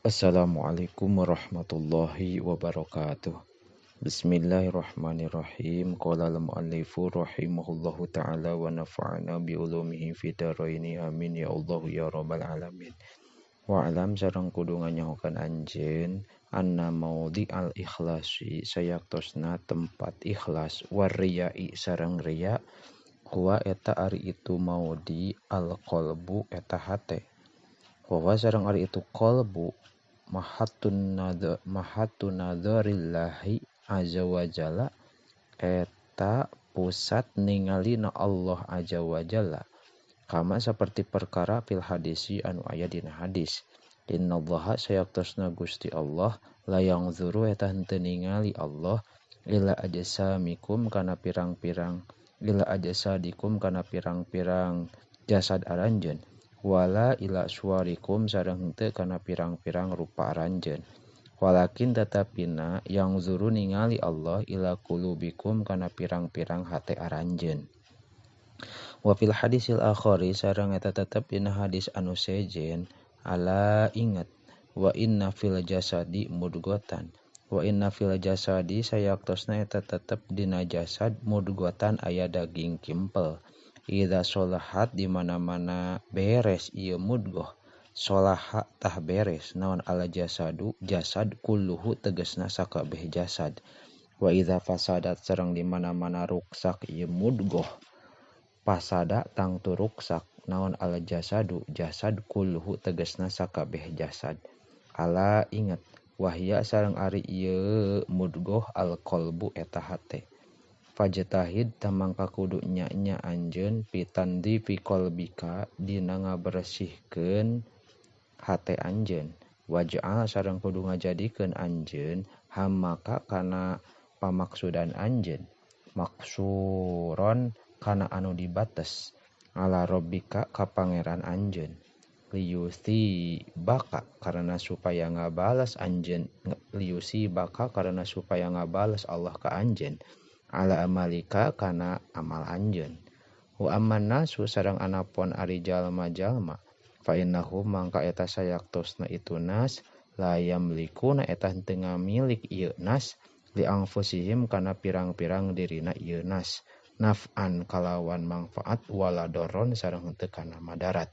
Assalamualaikum warahmatullahi wabarakatuh. Bismillahirrahmanirrahim. Qala al-muallifu rahimahullahu ta'ala wa nafa'ana bi ulumihi fid dharaini. Amin ya Allah ya rabbal alamin. Wa alam sareng kudu nganyahokan anjeun anna maudhi al ikhlasi sayaktosna tempat ikhlas wariyai sareng riya huwa eta ari itu maudhi al qalbu eta hate. Wa sareng ari itu qalbu mahatun nadharillahi azza wa jalla eta pusat ningalina Allah azza wa jalla kama seperti perkara fil hadisi anu aya dina hadis innallaha sayaktosna Gusti Allah la yangzuru eta henteu ningali Allah ila ajsamikum kana pirang-pirang ila ajsadikum kana pirang-pirang jasad aranjeun wala ila suwarikum sareng henteu kana pirang-pirang rupa aranjeun walakin tetapina yang zuru ningali Allah ila qulubikum kana pirang-pirang hate aranjeun. Wa fil hadisil akhari sareng eta tetep dina hadis anu sejen ala ingat wa inna fil jasadi mudghatan wa inna fil jasadi sayaktosna eta tetep dina jasad mudghatan aya daging kimpel. Idza sholahat di mana-mana beres ieu mudghah sholaha tah beres naon ala jasadu jasad kulluhu tegasna sakabeh jasad wa idza fasadat sareng di mana-mana ruksak ieu mudghah pasada tangtu ruksak naon ala jasadu jasad kulluhu tegasna sakabeh jasad ala ingat wahya sareng ari ieu mudghah al qalbu eta hate. Fajtahid tamangka kudu nya-nya anjeun pitandi fi qalbika dina ngabersihkeun hate anjeun waj'al sareng kudu ngajadikeun anjeun hammaka kana pamaksudan anjeun maksuron kana anu dibates ala rabbika ka pangeran anjeun liyusi baka karena supaya ngabales anjeun liyusi baka karena supaya ngabales Allah ka anjeun ala amalika kana amal anjeun wa amman nasu sareng anapon ari jalma-jalma fa innahum mangka eta sayaktosna itu nas la yamlikuna eta henteu ngamilik ieu nas li anfusihim kana pirang-pirang dirina ieu nas naf'an kalawan mangfaat wala doron sareng henteu kana madarat.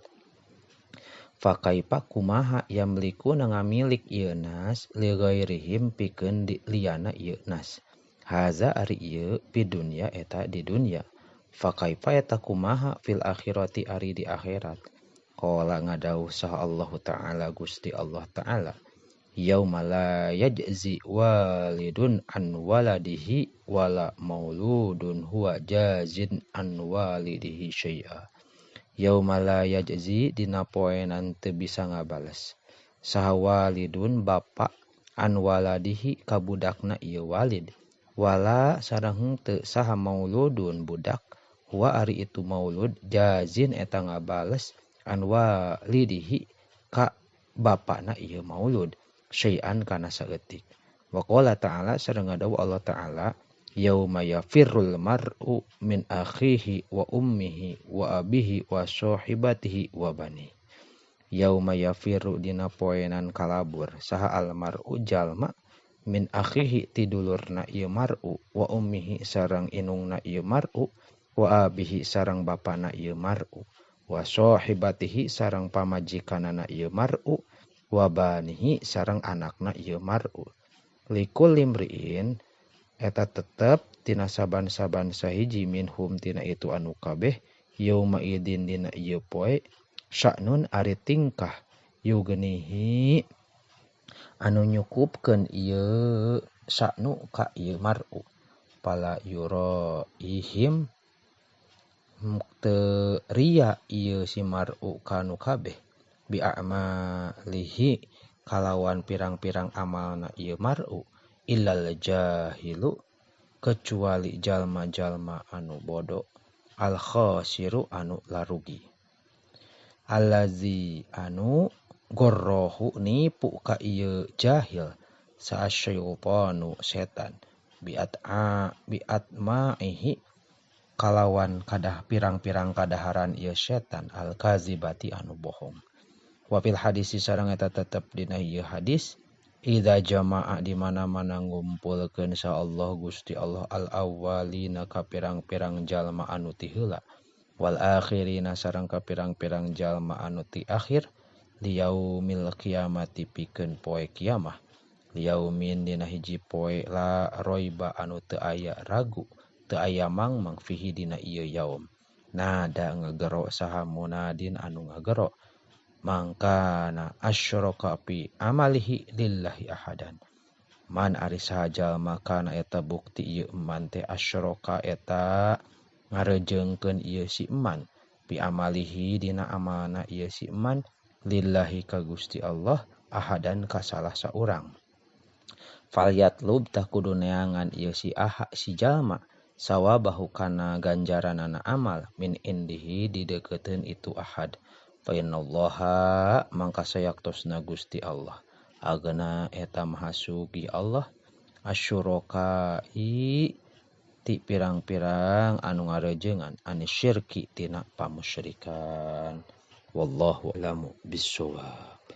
Fa kaifa kumaha yamlikuna ngamilik ieu nas li ghairihim pikeun liyana ieu nas. Haza ari ieu pi dunya eta di dunya. Fa kaifa eta kumaha fil akhirati ari di akhirat. Qala ngadawuh saha Allah Ta'ala Gusti Allah Ta'ala yauma la yajzi walidun an waladihi wala mauludun huwa jazin an walidihi syai'a. Yauma la yajzi dina poenan teu bisa ngabales saha walidun bapa an waladihi ka budakna ieu walid wala sareng henteu saha mauludun budak huwa ari itu maulud jazin eta ngabales an walidihi ka bapana ieu maulud syai'an kana saeutik. Wa qala ta'ala sareng ngadawuh Allah Ta'ala yauma yafirrul mar'u min akhihi wa ummihi wa abihi wa sahibatihi wa bani. Yauma yafirru dina poenan kalabur saha al mar'u jalma min akhihi tidulurna ieu mar'u wa ummihi sareng inungna ieu mar'u wa abihi sareng bapana ieu mar'u wa sahibatihi sareng pamajikanana ieu mar'u wa banihi sareng anakna ieu mar'u. Likul limriin eta tetep tina saban-saban sahiji minhum tina itu anu kabeh yauma idin dina ieu poe sya'nun ari tingkah yugenihi anu nyukupkeun ieu sya'nu ka ieu mar'u pala yuraihim teu riya ieu si mar'u kanu kabeh bi a'malihi kalawan pirang-pirang amalna ieu mar'u illal jahilu kecuali jalma-jalma anu bodoh al khasiru anu larugi allazi anu gorrohu nipu ka ieu jahil saasyaytanu setan biatma'ihi kalawan kadah pirang-pirang kadaharan ieu setan al-kazibati anu bohong. Wa fil hadisi sareng eta tetep dina ieu hadis idza jama'a di mana-mana ngumpulkeun sa Allah Gusti Allah al awwalina ka pirang-pirang jalma anu ti heula wal akhirina sareng ka pirang-pirang jalma anu ti akhir liyaumil qiyamati pikeun poe kiamah liyaumin dina hiji poe la roiba anu teu aya ragu teu aya mangmang fihi dina ieu yaum. Nada ngagero saha munadin anu ngagero mangkana asyraka fi amalihi lillahi ahadan. Man ari saha jalma kana eta bukti ieu eman teh asyraka eta ngarejeungkeun ieu si eman fi amalihi dina amalna ieu si eman lillahi ka Gusti Allah ahadan ka salah saurang. Falyatlub tah kudu neangan ieu si aha si jalma sawabahu kana ganjaranana amal min indihi dideukeutkeun itu ahad. Fa innallaha mangka sayaktosna Gusti Allah agena eta maha sugih Allah asyuraka i ti pirang-pirang anu ngarejengan anisyirki tina pamusyrikan. Wallahu a'lamu bissawab.